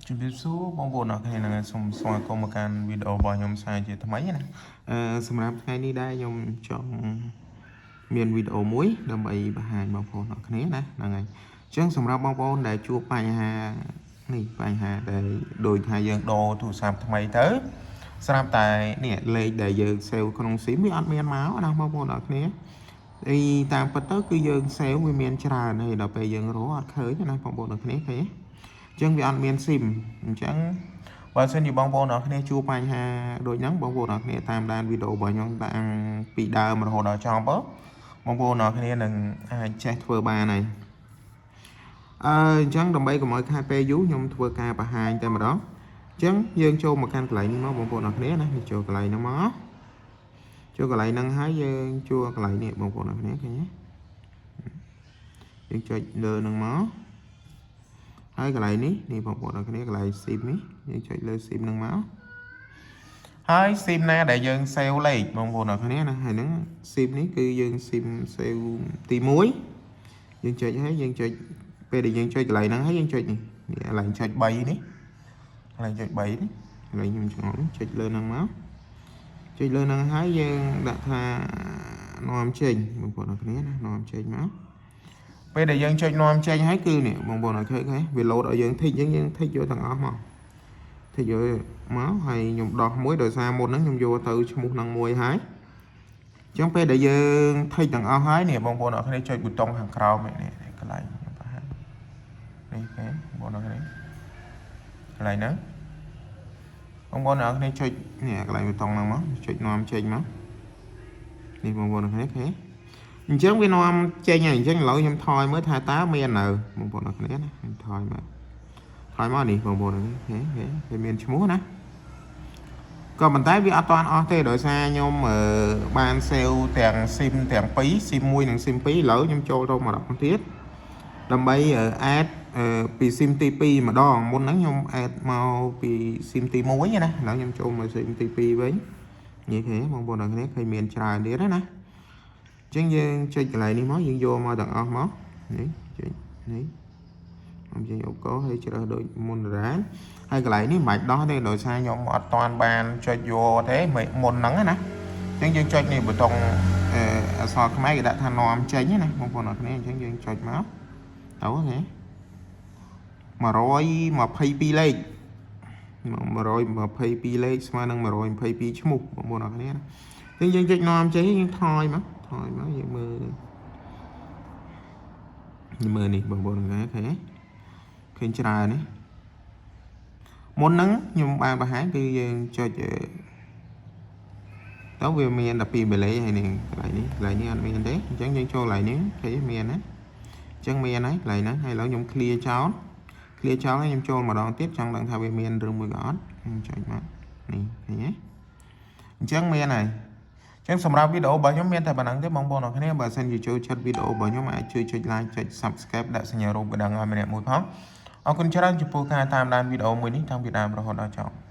ជំរាបសួរបងប្អូនអរគ្នានឹងសូមស្វាគមន៍មកកាន់វីដេអូរបស់ខ្ញុំសាជាថ្មីណាអឺសម្រាប់ថ្ងៃនេះដែរខ្ញុំចង់មានវីដេអូមួយដើម្បីបង្ហាញបងប្អូនអរគ្នាណាហ្នឹងហើយអញ្ចឹងសម្រាប់បងប្អូនដែលជួបបញ្ហានេះបញ្ហាដែលដូចថាយើងដូរទូរស័ព្ទថ្មីទៅស្រាប់តែនេះលេខដែលយើង save ក្នុង SIM វាអត់មានមកណាបងប្អូនអរគ្នាអីតាមពិតទៅគឺយើង save វាមានច្រើនហើយដល់ពេលយើងរកអត់ឃើញណាបងប្អូនអរគ្នាឃើញទេ អញ្ចឹងវាអត់មានស៊ីមអញ្ចឹងបើសិនជាបងប្អូនអរគ្នាជួបបញ្ហាដូចហ្នឹងបងប្អូនអរគ្នាតាមដានវីដេអូរបស់ខ្ញុំតាំងពីដើមរហូតដល់ចប់បងប្អូនអរគ្នានឹងអាចចេះធ្វើបានហើយអឺអញ្ចឹងដើម្បីកុំឲ្យខាតពេលយូរខ្ញុំធ្វើការបង្ហាញតែម្ដងអញ្ចឹងយើងចូលមកកាន់កន្លែងនេះមកបងប្អូនអរគ្នាណានេះចូលកន្លែងហ្នឹងមកចូលកន្លែងហ្នឹងហើយយើងជួកន្លែងនេះបងប្អូនអរគ្នាឃើញទេយើងចុចលើហ្នឹងមក ហើយកន្លែងនេះនេះបងប្អូនអរគ្នាកន្លែង SIM នេះយើងចុចលើ SIM ហ្នឹងមកហើយ SIM ណាដែលយើង save លេខបងប្អូនអរគ្នាណាហើយហ្នឹង SIM នេះគឺយើង SIM save ទី1យើងចុចហើយយើងចុចពេលដែលយើងចុចកន្លែងហ្នឹងហើយយើងចុចនេះនេះកន្លែងចុច3នេះកន្លែងចុច3នេះកន្លែងខ្ញុំឆ្ងល់ចុចលើហ្នឹងមកចុចលើហ្នឹងហើយយើងដាក់ថានាំចេញបងប្អូនអរគ្នាណានាំចេញមក ពេលដែលយើងចុចនាំចេញហើយគឺនេះបងប្អូនឲ្យឃើញហ៎វាលោតឲ្យយើង tick អញ្ចឹងយើង tick យកទាំងអស់មក tick យកមកហើយខ្ញុំដោះមួយដោយសារមុនហ្នឹងខ្ញុំយកទៅឈ្មោះហ្នឹងមួយហើយអញ្ចឹងពេលដែលយើង tick ទាំងអស់ហើយនេះបងប្អូនអរគ្នាចុចប៊ូតុងខាងក្រោមនេះកន្លែងខ្ញុំបង្ហាញនេះឃើញបងប្អូនអរគ្នាកន្លែងហ្នឹងបងប្អូនអរគ្នាចុចនេះកន្លែងប៊ូតុងហ្នឹងមកចុចនាំចេញមកនេះបងប្អូនអរគ្នាឃើញ អញ្ចឹងវានាំចេញហើយអញ្ចឹងឥឡូវខ្ញុំថយមើលថាតើមាននៅបងប្អូនអរគ្នាណាខ្ញុំថយមើលថយមកនេះបងប្អូនឃើញឃើញវាមានឈ្មោះណាក៏ប៉ុន្តែវាអត់តាន់អស់ទេដោយសារខ្ញុំបាន save ទាំង SIM ទាំងពីរ SIM 1និង SIM 2ឥឡូវខ្ញុំចូលទៅម្ដងទៀតដើម្បី add ពី SIM ទី2ម្ដងមុនហ្នឹងខ្ញុំ add មកពី SIM ទី1ណាឥឡូវខ្ញុំចូលមក SIM ទី2វិញនិយាយឃើញបងប្អូនអរគ្នាឃើញមានច្រើនទៀតណា អញ្ចឹងយើងចុចកន្លែងនេះមកយើងយកមកទាំងអស់មកនេះចុចនេះខ្ញុំចេញឧបករណ៍ហើយជ្រើសដូចមុនរ៉ានហើយកន្លែងនេះមិនបាច់ដោះទេដោយសារខ្ញុំអត់តាន់បានចុចយកទេមុនហ្នឹងណាអញ្ចឹងយើងចុចនេះប៊ូតុងអឺអក្សរខ្មែរគេដាក់ថានាំចេញណាបងប្អូនអរគ្នាអញ្ចឹងយើងចុចមកទៅហ៎122លេខ122លេខស្មើនឹង122ឈ្មោះបងប្អូនអរគ្នាណាអញ្ចឹងយើងចុចនាំចេញយើងថយមកថយមកយើងមើលមើលនេះបងប្អូនឃើញឃើញឃើញច្រើននេះមុនហ្នឹងខ្ញុំបានបង្ហាញគឺយើងចុចទៅវាមាន12បេលេហើយនេះកន្លែងនេះកន្លែងនេះអត់មានទេអញ្ចឹងយើងចូលកន្លែងនេះឃើញមានណាអញ្ចឹងមានហើយកន្លែងហ្នឹងហើយឥឡូវខ្ញុំ clear ចោល clear ចោលហើយខ្ញុំចូលម្ដងទៀតចង់ដឹងថាវាមានឬមួយក៏អត់ខ្ញុំចុចមកនេះឃើញទេអញ្ចឹងមានហើយចឹងសម្រាប់វីដេអូរបស់ខ្ញុំមានតែប៉ុណ្ណឹងទេបងប្អូនអរគ្នាបើសិនជាចូលចិត្តវីដេអូរបស់ខ្ញុំអាចជួយចុច like ចុច Subscribe ដាក់សញ្ញារូបកណ្ដឹងឲ្យម្នាក់មួយផងអរគុណច្រើនចំពោះការតាមដានវីដេអូមួយនេះតាំងពីដើមរហូតដល់ចប់។